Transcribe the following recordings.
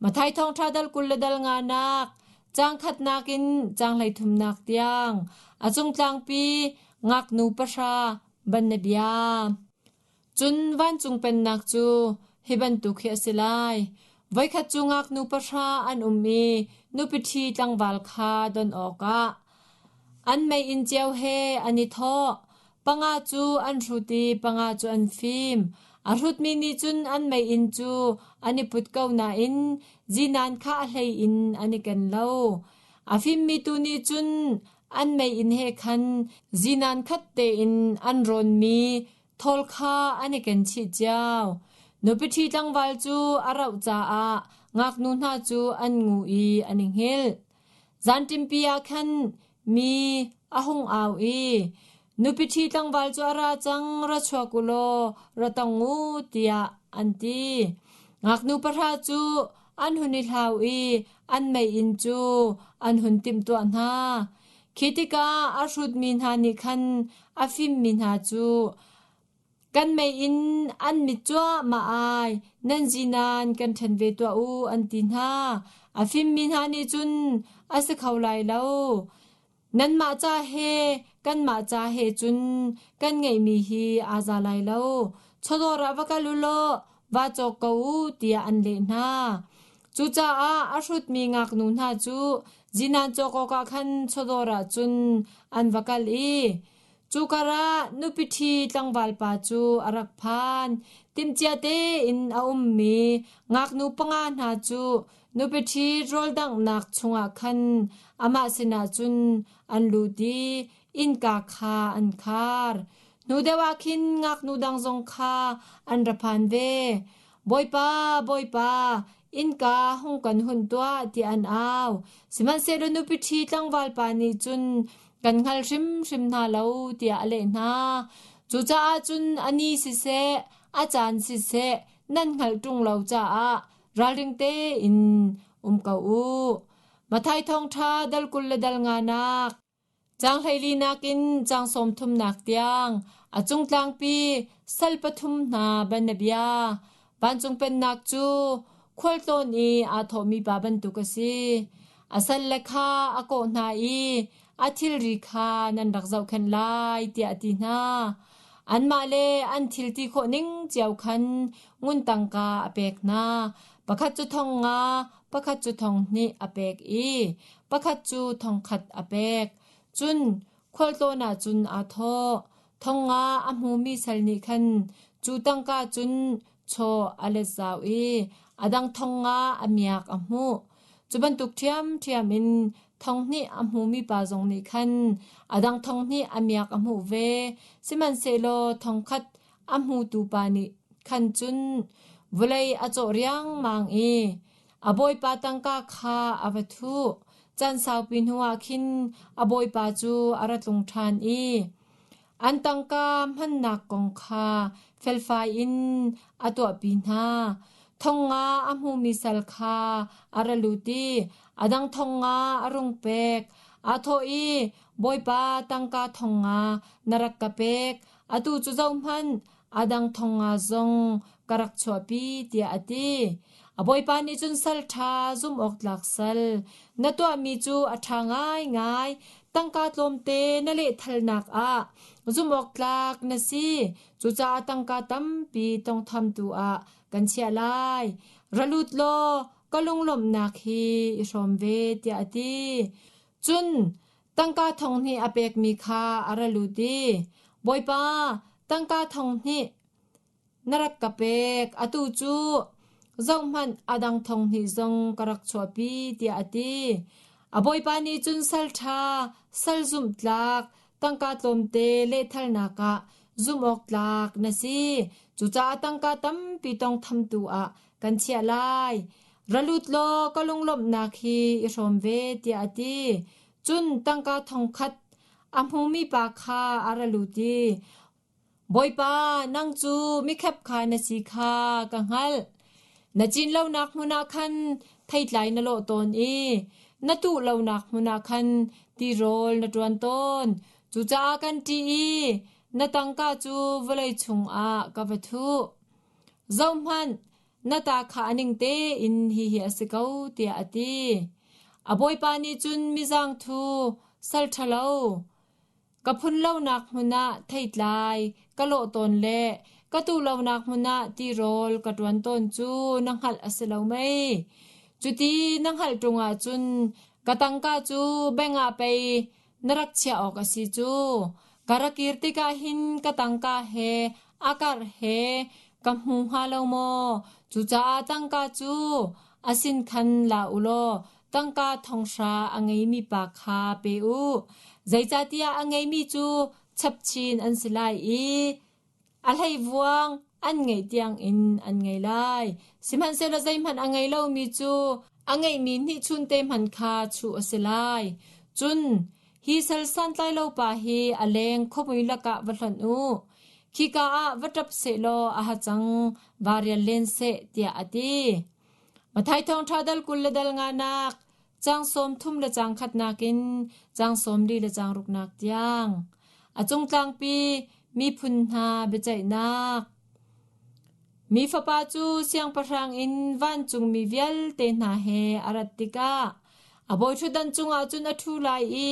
Matthai thawngṭha dal 20 le dal nganak, caang khatnak in caang 33nak tiang, a cung tlangpi ngaknu pahra banabia. Cun vancung pennak cu hi bantuk hi a si lai. Voikhat cu ngaknu pahra an um i nupi ṭhi tlangval kha don awkah an meiinn cio he an i thawh. Panga cu an hrut i panga cu an fim. A hrutmi nih cun an meiinn cu an i put ko nain zinan kha a hlei in an i ken lo. A fimmi tu nih cun an meiinn he khan zinan khat tein an rawnmi thawl kha an i ken chih cio. Nupi ṭhi tlangval cu a rauh caah ngaknu hna cu an ngu i an i hngilh. Zanṭimpi ah khan mi a hung au i, Nupi ṭhi tlangval cu a ra cang, ra chuak u law ra tong u, tiah an ti. Ngaknu pahra cu an hun i hlau i an meiinn cu an hun timhtuah hna. Khi tikah a hrutmi hna nih khan a fimmi hna cu, Kan meiinn an mit cuahmah ai, nan zinan kan ṭhen ve tuah u, an ti hna. A fimmi hna nih cun, A si kho lai lo. Nanmah ca he kanmah ca he cun kan ngeihmi hi aa za lai lo. Chawdawr ah va kal u law vaa cawk ko u, tiah an leh hna. Cucaah a hrutmi ngaknu hna cu zinan cawk awkah khan chawdawr ah cun an va kal i cu karah nupi ṭhi tlangval pa cu a rak phan. Timhcia tein a ummi ngaknu panga hna cu nupi ṭhi rawldanghnak chungah khan amah sinah cun an lut i innka kha an khar. Hnu deuh ah khin ngaknu dang zong kha an ra phan ve. Bawipa, Bawipa, innka hung kan hun tuah, tiah an au. Sihmanhsehlaw nupi ṭhi tlangval pa nih cun kan hngal hrimhrim hna lo, tiah a leh hna. Cucaah cun a ni siseh, a caan siseh, nan hngalh ṭung lo caah ralring tein um ko u. Matthai thawngṭha dal 20 le dal nganak Caang 14 in caang 30nak tiang a cung tlangpi sal pathum hna banabia vancung pennak cu khualtlawn i aa thawhmi pa bantuk a si. A salle kha a kawh hna i a thilri kha nan rak zohkhenh lai tiah a ti hna. Anmah le an thil ti khawh ning cio khan ngun tangka a pek hna. Pakhat cu thong nga, pakhat cu thong hnih a pek i pakhat cu thong khat a pek. Cun khualtlawn ah cun aa thawh. Thong nga a hmumi sal nih khan cu tangka cun chaw a let zau i a dang thong nga a miak a hmuh. Cu bantuk ṭhiamṭhiam in thong hnih a hmumi pa zong nih khan a dang thong hnih a miak a hmuh ve. Sihmanhsehlaw thong khat a hmutu pa nih khan cun vawlei a cawh riangmang i a bawipa tangka kha a va thuh. Caan saupi hnuah khin a bawipa cu a ra tlung ṭhan i an tangka hmannak kong kha felfai in a tuahpi hna. Thong nga a hmumi sal kha a ra lut i a dang thong nga a rung pek. Aa thawh i, Bawipa, tangka thong nga na rak ka pek. Atu cu zohhmanh, a dang thong nga zong ka rak chuahpi, tiah a ti. A bawipa nih cun sal ṭha zumh awk tlak sal, na tuahmi cu a ṭha ngaingai, tangka tlawmte na lehthalnak ah zumh awk tlak na si, cucaah tangka tampi tawngthamtu ah kan chiah lai. Ra lut law ka lunglawmhnak hi i hrawm ve, tiah a ti. Cun tangka thong hnih a pekmi kha a ra lut i, Bawipa, tangka thong hnih na rak ka pek, atu cu zohhmanh a dang thong hnih zong ka rak chuahpi, tiah a ti. A bawipa nih cun sal ṭha, sal zumhtlak, tangka tlawmte lehthalnak ah zumh awk tlak na si. Cucaah tangka tampi tawngthamtu ah kan chiah lai. Ra lut law ka lunglawmhnak hi i hrawm ve, tiah a ti. Cun tangka thong khat a hmumi pa kha a ra lut i, Bawipa, nang cu mikhepkhai na si kha ka hngalh. Na cin lonak hmun ah khan theitlai na lawh tawn i na tuh lonak hmun ah khan tirawl na ṭuan tawn. Cucaah kan ṭih i na tangka cu vawlei chungah ka va thuh. Zohhmanh, Na ta kha a ning tein hihi a si ko, tiah a ti. A bawipa nih cun mizangthu, sal ṭhalo, Ka phun lonak hmun ah theitlai ka lawh tawn le ka tuh lonak hmun ah tirawl ka ṭuan tawn cu na hngalh a si lo mei? Cuti na hngalh ṭung ahcun ka tangka cu bank ah pei na rak chiah awk a si cu. Ka ra kir tikah hin ka tangka he a karh he ka hmu hnga lo maw? Cucaah tangka cu a sin khan la u law tangka thonghra a ngeimi pa kha pe u. Zeicahtiah a ngeimi cu chapchin an si lai i a hleivuang an ngeih tiangin an ngei lai. Sihmanhsehlaw zeihmanh a ngei lomi cu a ngeihmi hnihchunte hmanh kha chuh a si lai. Cun hi sal santlai lo pa hi a leng khuamui lakah va hlonh u. Khika ah va ṭap sehlaw a hacang vaa rial len seh, tiah a ti. Matthai thawngṭha dal 20 le dal nganak, caang 30 le caang khatnak in caang 40 le caang ruknak tiang. A cungtlangpi miphun hna biaceihnak. Mi fapa cu siangpahrang in vancungmi vialte hna he a rat tikah a bawiṭhutdan cungah cun a ṭhu lai i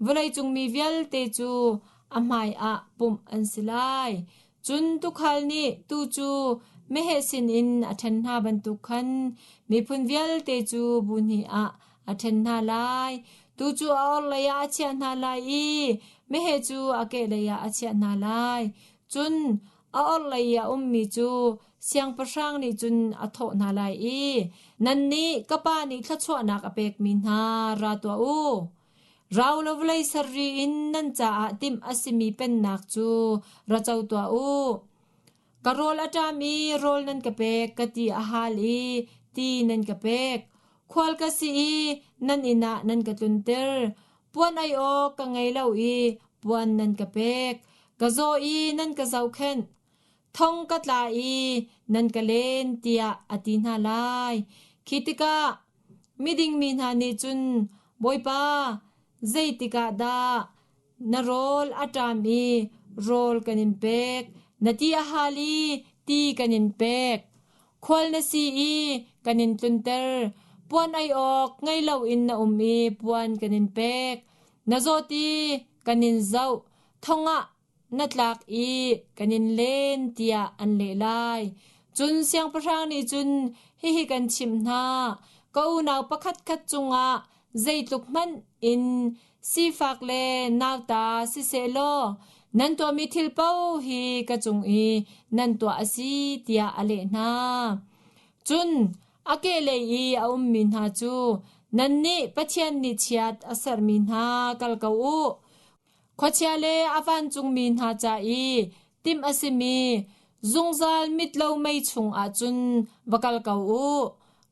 vawleicung mi vialte cu a hmaiah pumh an si lai. Cun tuukhal nih tuu cu meheh sinin a ṭhen hna bantuk khan miphun vialte cu bu hnih ah a ṭhen hna lai. Tuu cu a orhlei ah a chiah hna lai i meheh cu a kehlei ah a chiah hna lai. Cun a orhlei i a ummi cu siangpahrang nih cun a thawh hna lai i, Nannih ka Pa nih thluachuahnak a pekmi hna ra tuah u. Rau law vawlei sarri in nan caah timh a simi pennak cu ra co tuah u. Ka rawl a ṭam i rawl nan ka pek, ka ti a hal i ti nan ka pek. Khual ka si i nan inn ah nan ka tlunter. Puan ei awk ka ngei lo i puan nan ka pek. Ka zaw i nan ka zohkhenh. Thong ka tla i nan ka len tiah a ti hna lai. Khi tikah miding mi hna nih cun Bawipa, zeitik ah dah na rawl a ṭam i rawl kan in pek, na ti a hal i ti kan in pek. Khual na si i kan in tlunter, puan ei awk ngei loin na um i puan kan in pek. Na zawt i kan in zoh, thong ah na tlak i kan in len tiah an leh lai. Cun siangpahrang nih cun hihi kan chimh hna, ka unau pakhatkhat cungah zeitluk hmanh in sifak le nauta siseh law nan tuahmi thil paoh hi ka cung i nan tuah a si tiah a leh hna. Cun a kehlei i a ummi hna cu nannih Pathian nih chiat a serhmi hna kal ko u. Khuachia le a vancungmi hna ca i timh a simi zungzal mit lo mei chungah cun va kal ko u.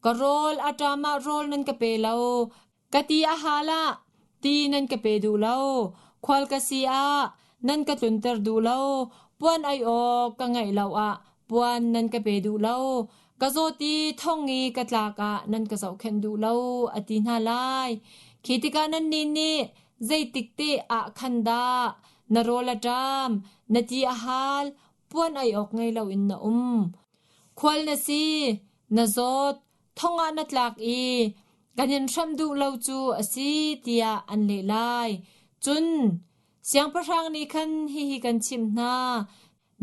Ka rawl a ṭam ah rawl nan ka pe lo, ka ti a hal ah ti nan ka pe duh lo, khual ka si ah nan ka tlunter duh lo, puan ei awk ka ngeih lo ah puan nan ka pe duh lo, ka zawt i thong i ka tlak ah nan ka zohkhenh duh lo, a ti hna lai. Khi tikah nannih nih Zeitik te ah khan dah na rawl a ṭam, na ti a hal, puan ei awk ngei loin na um. Khual na si, na zawt, thong ah na tlak i kan in hramh duh lo cu a si tiah an leh lai. Cun siangpahrang nih khan hihi kan chimh hna,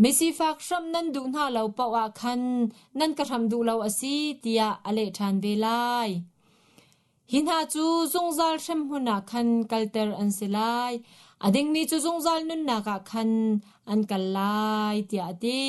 Misifak hramh nan duh hna lo paoh ah khan nan ka hramh duh lo a si tiah a leh ṭhan ve lai. Hi hna cu zungzal hremhmun ah khan kalter an si lai. A dingmi cu zungzal nunnak ah khan an kal lai, tiah a ti.